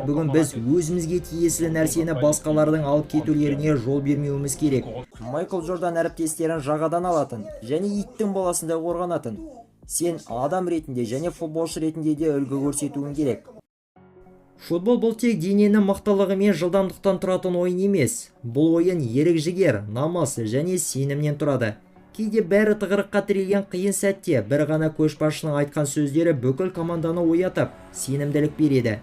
Бүгін біз өзімізге тиесілі нәрсені басқалардың алып кетулеріне жол бермеуіміз керек. Майкл Джордан әріптестерін жағадан алатын және иттің баласындай қорғанатын. Сен адам ретінде және футболшы ретінде де үлгі көрсетуің керек. Футбол бұл тек дененің мықтылығы мен жылдамдықтан тұратын ойын емес. Бұл ойын ерік-жігер, намыс және сенімнен тұрады. Кейде бәрі тығырыққа тірелген қиын сәтте бір ғана көшбасшының айтқан сөздері бүкіл команданы оятып, сенімділік береді.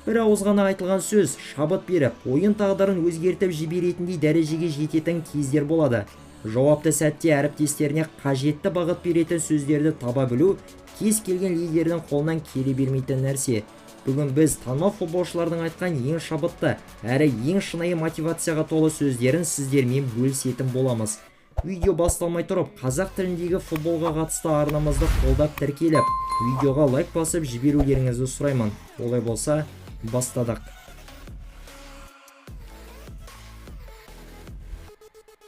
Бір ауыз ғана айтылған сөз шабыт беріп, ойын тағдырын өзгертіп жіберетіндей дәрежеге жететін кездер болады. Жауапты сәтте әріптестеріне қажетті бағыт беретін сөздерді таба білу кез келген лидердің қолынан келе бермейтін нәрсе. Бүгін біз танымал футболшылардың айтқан ең шабытты әрі ең шынайы мотивацияға толы сөздерін сіздермен бөлісетін боламыз. Видео басталмай тұрып, қазақ тіліндегі футболға қатысты арнамызды қолдап тіркеліп, видеоға лайк басып жіберулеріңізді сұраймын. Олай болса, бастадық.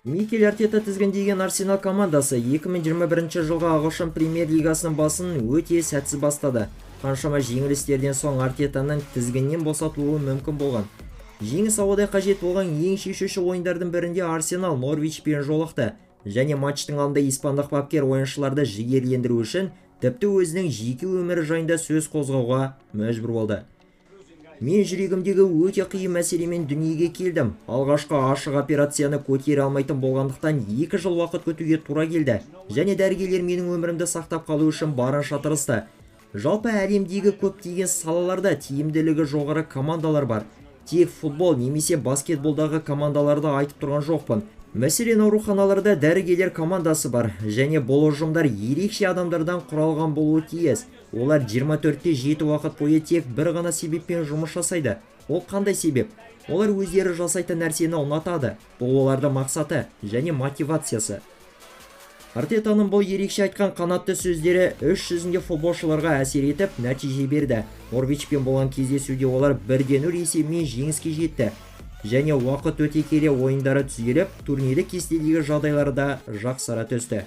Микель Артета тізгіндеген Арсенал командасы 2021 жылғы ағылшын премьер-лигасының басын өте сәтсіз бастады. Қаншама жеңілістерден соң Артетаның тізгіннен босатылуы мүмкін болған. Жеңіс ауадай қажет болған ең шешуші ойындардың бірінде Арсенал Норвичпен жолықты. Және матчтың алдында испандық бапкер ойыншыларды жігерлендіру үшін тіпті өзінің жеке өмірі жайында сөз қозғауға мәжбүр болды. Мен жүрегімдегі өте қиын мәселемен дүниеге келдім. Алғашқы ашық операцияны көтере алмайтын болғандықтан 2 жыл уақыт күтуге тура келді. Және дәрігерлер менің өмірімді сақтап қалу үшін барынша тырысты. Жалпы әлемдегі көптеген салаларда тиімділігі жоғары командалар бар. Тек футбол немесе баскетболдағы командаларды айтып тұрған жоқпын. Мәселен, ауруханаларда дәрігерлер командасы бар және бұл ұжымдар ерекше адамдардан құралған болуы тиіс. Олар 24/7 уақыт бойы тек бір ғана себеппен жұмыс жасайды. Ол қандай себеп? Олар өздері жасайтын нәрсені ұнатады. Бұл олардың мақсаты және мотивациясы. Артетаның бұл ерекше айтқан қанатты сөздері іс жүзінде футболшыларға әсер етіп, нәтиже берді. Норвичпен болған кездесуде олар 1-0 есебімен жеңіске жетті. Және уақыт өте келе ойындары түзеліп, турнирлік кестедегі жағдайлары да жақсара түсті.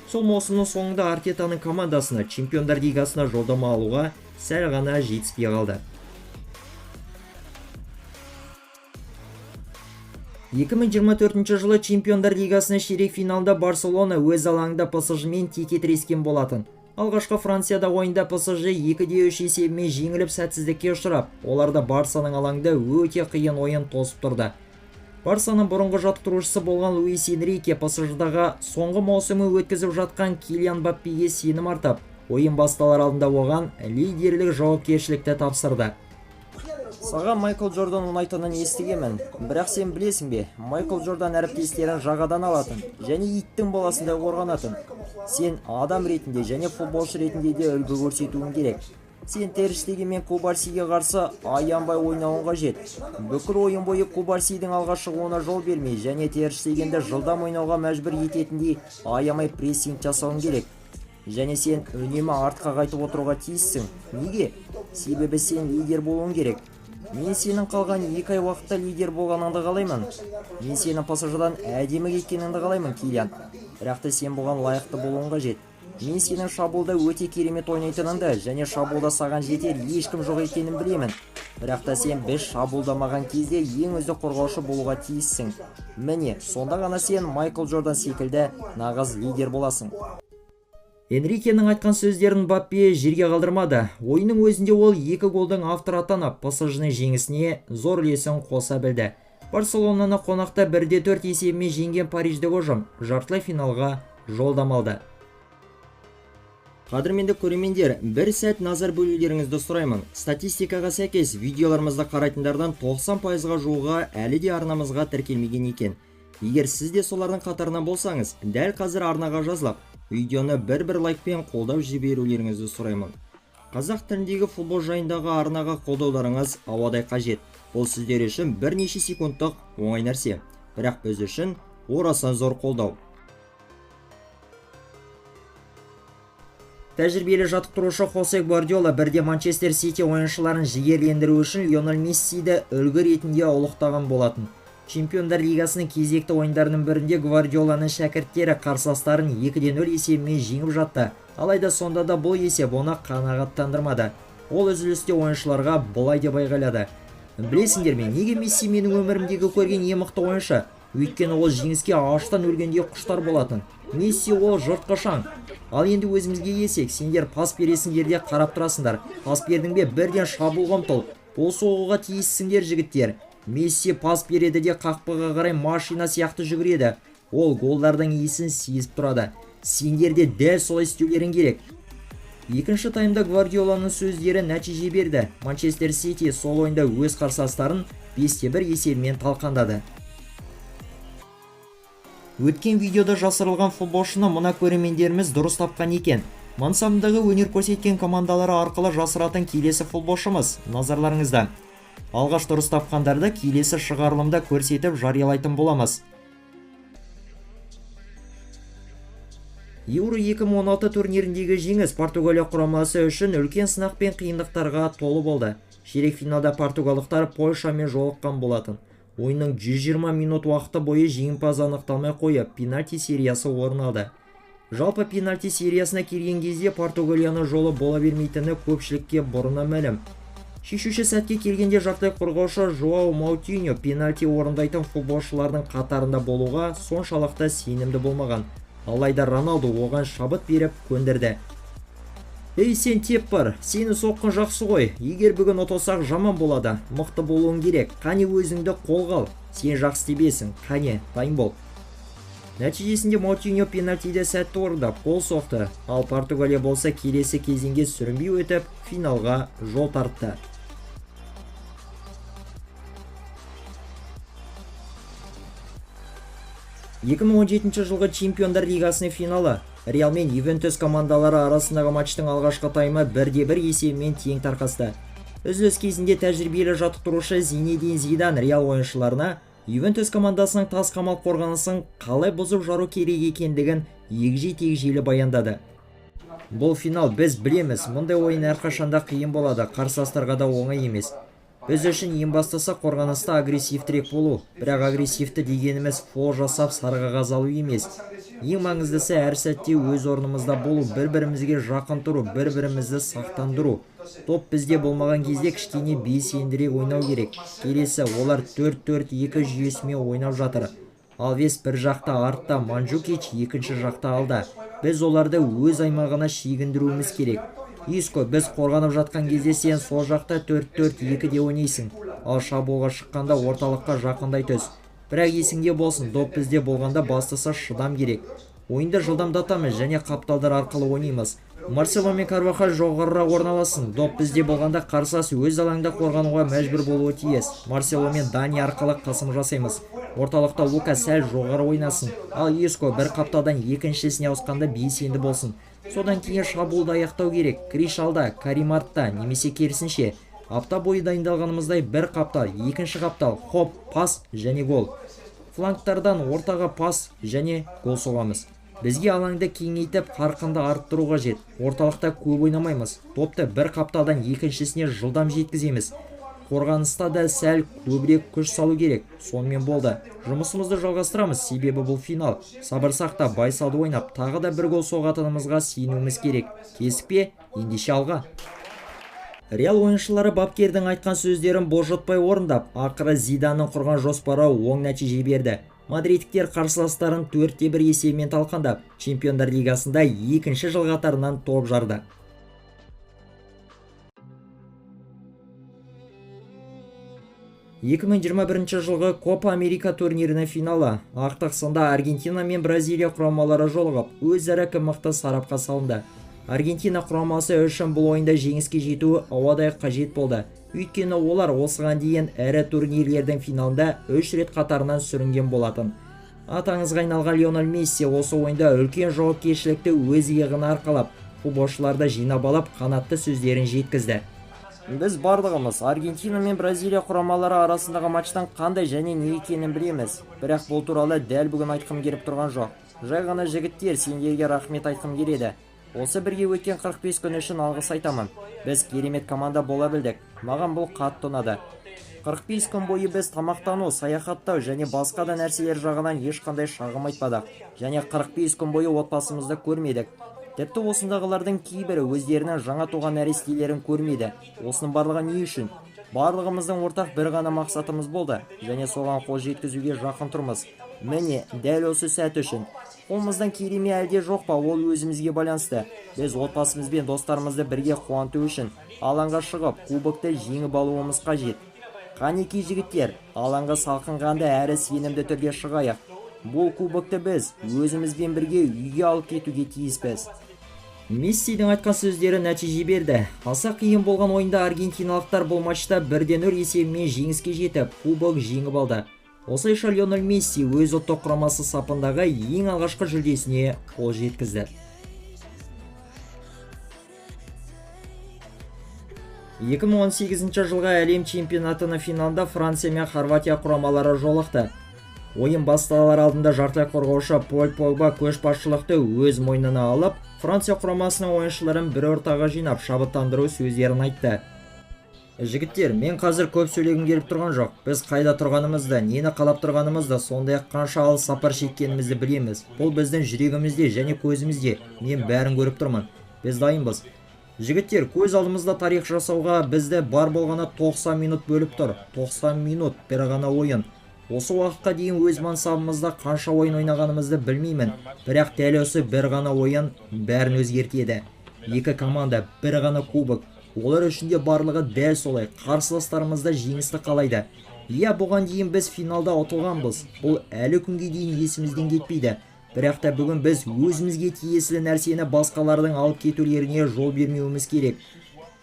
Сол маусымның соңында Артетаның командасына Чемпиондар лигасына жолдама алуға сәл ғана жетіспей қалды. 2024 жылы Чемпиондар лигасының ширек финалында Барселона өз алаңында ПСЖ-мен теке тірескен болатын. Алғашқы Францияда ойында ПСЖ 2-3 есебімен жеңіліп сәтсіздікке ұшырап, оларды Барсаның алаңында өте қиын ойын тосып тұрды. Барсаның бұрынғы жаттықтырушысы болған Луис Энрике ПСЖ-дағы соңғы маусымы өткізіп жатқан Килиан Мбаппеге сенім артып, ойын басталар алдында оған лидерлік жауапкершілікті тапсырды. Саған Майкл Джордан ұнайтынын естігемін, бірақ сен білесің бе, Майкл Джордан әріптестерін жағадан алатын және иттің баласындай қорғанатын. Сен адам ретінде және футболшы ретінде де үлгі көрсетуің керек. Сен Тер Штеген мен Кубарсиге қарсы аянбай ойнауың қажет. Бүкіл ойын бойы Кубарсидің алға шығуына жол бермей және Тер Штегенді жылдам ойнауға мәжбүр ететіндей аямай прессинг жасауың керек. Және сен үнемі артқа қайтып отыруға тиіссің. Неге? Себебі сен лидер болуың керек. Мен сенің қалған 2 ай уақытта лидер болғаныңды қалаймын. Мен сенің ПСЖ-дан әдемі кеткеніңді қалаймын, Килиан. Бірақ та сен бұған лайықты болуың қажет. Мен сенің шабуылда өте керемет ойнайтыныңды және шабуылда саған жетер ешкім жоқ екенін білемін. Бірақ та сен біз шабуылдамаған кезде ең үздік қорғаушы болуға тиіссің. Міне, сонда ғана сен Майкл Джордан секілді нағыз лидер боласың. Энрикенің айтқан сөздерін Мбаппе жерге қалдырмады. Ойынның өзінде ол 2 голдың авторы атанып, ПСЖ-ның жеңісіне зор үлесін қоса білді. Барселонаны қонақта 1-4 есебімен жеңген Париждік ұжым жартылай финалға жолдама алды. Қадірменді көрермендер, бір сәт назар бөлулеріңізді сұраймын. Статистикаға сәйкес, видеоларымызды қарайтындардан 90%-ға жуығы әлі де арнамызға тіркелмеген екен. Егер сіз де солардың қатарынан болсаңыз, дәл қазір арнаға жазылып, видеоны бір-бір лайкпен қолдау жіберулеріңізді сұраймын. Қазақ тіліндегі футбол жайындағы арнаға қолдауларыңыз ауадай қажет. Бұл сіздер үшін бірнеше секундтық оңай нәрсе, бірақ біз үшін орасан зор қолдау. Тәжірибелі жаттықтырушы Хосе Гвардиола бірде Манчестер Сити ойыншыларын жігерлендіру үшін Лионель Мессиді үлгі ретінде ұлықтаған болатын. Чемпиондар лигасының кезекті ойындарының бірінде Гвардиоланың шәкірттері қарсыластарын 2-0 есебімен жеңіп жатты. Алайда сонда да бұл есеп оны қанағаттандырмады. Ол үзілісте ойыншыларға былай деп айғайлады: Білесіңдер ме, неге Месси менің өмірімдегі көрген ең мықты ойыншы? Өйткені ол жеңіске аштан өлгендей құштар болатын. Месси ол жыртқыш аң. Ал енді өзімізге келсек, сендер пас бересіңдер де қарап тұрасыңдар. Пас бердің бе, бірден шабуылға ұмтыл. Гол соғуға тиіссіңдер, жігіттер. Месси пас береді де қақпаға қарай машина сияқты жүгіреді. Ол голдардың иісін сезіп тұрады. Сендер де дәл солай істеулерің керек. Екінші таймда Гвардиоланың сөздері нәтиже берді. Манчестер Сити сол ойында өз қарсыластарын 5-1 есебімен талқандады. Өткен видеода жасырылған футболшыны мына көрермендеріміз дұрыс тапқан екен. Мансабындағы өнер көрсеткен командалары арқылы жасыратын келесі футболшымыз назарларыңызда. Алғаш дұрыс тапқандарды келесі шығарылымда көрсетіп жариялайтын боламыз. Еуро 2016 турниріндегі жеңіс Португалия құрамасы үшін үлкен сынақ пен қиындықтарға толы болды. Ширек финалда португалдықтар Польшамен жолыққан болатын. Ойынның 120 минут уақыты бойы жеңімпаз анықталмай қойып, пенальти сериясы орын алды. Жалпы пенальти сериясына келген кезде Португалияның жолы бола бермейтіні көпшілікке бұрыннан мәлім. Шешуші сәтке келгенде жартылай қорғаушы Жоау Маутиньо пенальти орындайтын футболшылардың қатарында болуға соншалықты сенімді болмаған. Алайда Роналду оған шабыт беріп көндірді. Ей, сен теп бар, сені соққын жақсы ғой. Егер бүгін ұтылсақ жаман болады. Мықты болуың керек. Қане өзіңді қолға ал. Сен жақсы тебесің. Қане, дайын бол. Нәтижесінде Маутиньо пенальтиді сәтті орындап гол соқты. Ал Португалия болса келесі кезеңге сүрінбей өтіп, финалға жол тартты. 2017 жылғы Чемпиондар Лигасының финалы. Реал мен Ювентус командалары арасындағы матчтың алғашқы таймы 1-1 есебімен тең тарқасты. Үзіліс кезінде тәжірибелі жаттықтырушы Зинедин Зидан Реал ойыншыларына Ювентус командасының тас қамал қорғанысын қалай бұзып жару керек екендігін егжей-тегжейлі баяндады. Бұл финал, біз білеміз, мұндай ойын әрқашанда қиын болады, қарсыластарға да оңай емес. Біз үшін ең бастысы қорғаныста агрессивтірек болу. Бірақ агрессивті дегеніміз фол жасап сары қағаз алу емес. Ең маңыздысы әр сәтте өз орнымызда болу, бір-бірімізге жақын тұру, бір-бірімізді сақтандыру. Топ бізде болмаған кезде кішкене белсендірек ойнау керек. Келесі олар 4-4-2 жүйесімен ойнап жатыр. Алвес бір жақта артта, Манджукич екінші жақта алда. Біз оларды өз аймағына шегіндіруіміз керек. Иско, біз қорғанып жатқан кезде сен сол жақта 4-4-2-де ойнайсың. Ал шабуылға шыққанда орталыққа жақындай түс. Бірақ есіңде болсын, доп бізде болғанда бастысы шыдам керек. Ойынды жылдамдатамыз және қапталдар арқылы ойнаймыз. Марсело мен Карвахаль жоғарырақ орналасын. Доп бізде болғанда қарсылас өз алаңда қорғануға мәжбүр болуы тиіс. Марсело мен Дани арқылы қысым жасаймыз. Орталықта Лука сәл жоғары ойнасын. Ал Иско бір қапталдан екіншісіне ауысқанда белсенді болсын. Содан кейін шабуылды аяқтау керек. Криш алда, Карим артта, немесе керісінше. Апта бойы дайындалғанымыздай бір қаптал, екінші қаптал, хоп, пас және гол. Флангтардан ортаға пас және гол соғамыз. Бізге алаңды кеңейтіп, қарқынды арттыру қажет. Орталықта көп ойнамаймыз. Допты бір қапталдан екіншісіне жылдам жеткіземіз. Қорғаныста да сәл көбірек күш салу керек. Сонымен болды. Жұмысымызды жалғастырамыз, себебі бұл финал. Сабыр сақта, байсалды ойнап, тағы да бір гол соғатынымызға сенуіміз керек. Келістік пе? Ендеше алға. Реал ойыншылары бапкердің айтқан сөздерін бұлжытпай орындап, ақыры Зиданның құрған жоспары оң нәтиже берді. Мадридтіктер қарсыластарын 4-1 есебімен талқандап, Чемпиондар Лигасында екінші жыл қатарынан топ жарды. 2021 жылғы Копа Америка турнирінің финалы. Ақтық сында Аргентина мен Бразилия құрамалары жолығып, өзара кім мықты сарапқа салынды. Аргентина құрамасы үшін бұл ойында жеңіске жетуі ауадай қажет болды. Өйткені олар осыған дейін ірі турнирлердің финалында 3 рет қатарынан сүрінген болатын. Атаңызға айналған Лионель Месси осы ойында үлкен жауапкершілікті өз иығына арқалап, футболшыларды жинап алып, қанатты сөздерін жеткізді. Біз барлығымыз Аргентина мен Бразилия құрамалары арасындағы матчтың қандай және не екенін білеміз. Бірақ бұл туралы дәл бүгін айтқым келіп тұрған жоқ. Жай ғана жігіттер, сендерге рахмет айтқым келеді. Осы бірге өткен 45 күн үшін алғыс айтамын. Біз керемет команда бола білдік. Маған бұл қатты ұнады. 45 күн бойы біз тамақтану, саяхаттау және басқа да нәрселер жағынан ешқандай шағым айтпадық. Және 45 күн бойы отбасымызды көрмедік. Тіпті осындағылардың кейбірі өздерінің жаңа туған нәрестелерін көрмеді. Осының барлығы не үшін? Барлығымыздың ортақ бір ғана мақсатымыз болды және соған қол жеткізуге жақын тұрмыз. Міне, дәл осы сәт үшін. Қолымыздан келе ме әлде жоқ па, ол өзімізге байланысты. Біз отбасымыз бен достарымызды бірге қуанту үшін алаңға шығып, кубокты жеңіп алуымыз қажет. Қанекей жігіттер, алаңға салқынқанды әрі сенімді түрде шығайық. Бұл кубокты біз өзімізбен бірге үйге алып кетуге тиіспіз. Мессидің айтқан сөздері нәтиже берді. Аса қиын болған ойында аргентиналықтар бұл матчта 1-0 есебімен жеңіске жетіп, кубок жеңіп алды. Осылайша Лионель Месси өз ұлттық құрамасы сапындағы ең алғашқы жүлдесіне қол жеткізді. 2018 жылғы әлем чемпионатының финалында Франция мен Хорватия құрамалары жолықты. Ойын басталар алдында жартылай қорғаушы Поль Погба көшбасшылықты өз мойнына алып, Франция құрамасының ойыншыларын бір ортаға жинап, шабыттандыру сөздерін айтты. Жігіттер, мен қазір көп сөйлегім келіп тұрған жоқ. Біз қайда тұрғанымызды, нені қалап тұрғанымызды, сондай-ақ қанша алыс сапар шеккенімізді білеміз. Бұл біздің жүрегімізде және көзімізде. Мен бәрін көріп тұрмын. Біз дайынбыз. Жігіттер, көз алдымызда тарих жасауға бізді бар болғаны 90 минут бөліп тұр. 90 минут бір ғана ойын. Осы уақытқа дейін өз мансабымызда қанша ойын ойнағанымызды білмеймін. Бірақ дәл осы бір ғана ойын бәрін өзгертеді. Екі команда, бір ғана кубок. Олар үшін де барлығы дәл солай. Қарсыластарымыз да жеңісті қалайды. Иә, бұған дейін біз финалда ұтылғанбыз. Бұл әлі күнге дейін есімізден кетпейді. Бірақ та бүгін біз өзімізге тиесілі нәрсені басқалардың алып кетулеріне жол бермеуіміз керек.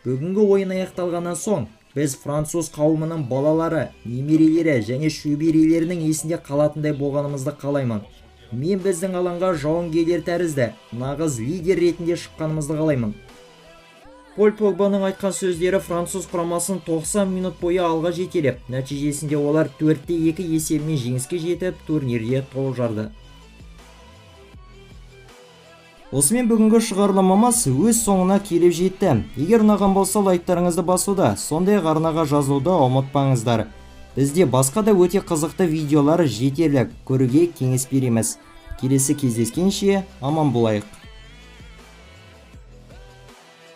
Бүгінгі ойын аяқталғаннан соң біз француз қауымының балалары, немерелері және шөберелерінің есінде қалатындай болғанымызды қалаймын. Мен біздің алаңға жауынгерлер тәрізді, нағыз лидер ретінде шыққанымызды қалаймын. Поль Погбаның айтқан сөздері француз құрамасын 90 минут бойы алға жетелеп, нәтижесінде олар 4-2 есебімен жеңіске жетіп, турнирде топ жарды. Осымен бүгінгі шығарылымымыз өз соңына келіп жетті. Егер ұнаған болса, лайктарыңызды басуды, сондай-ақ арнаға жазылуды ұмытпаңыздар. Бізде басқа да өте қызықты видеолар жетерлік, көруге кеңес береміз. Келесі кездескенше аман болайық.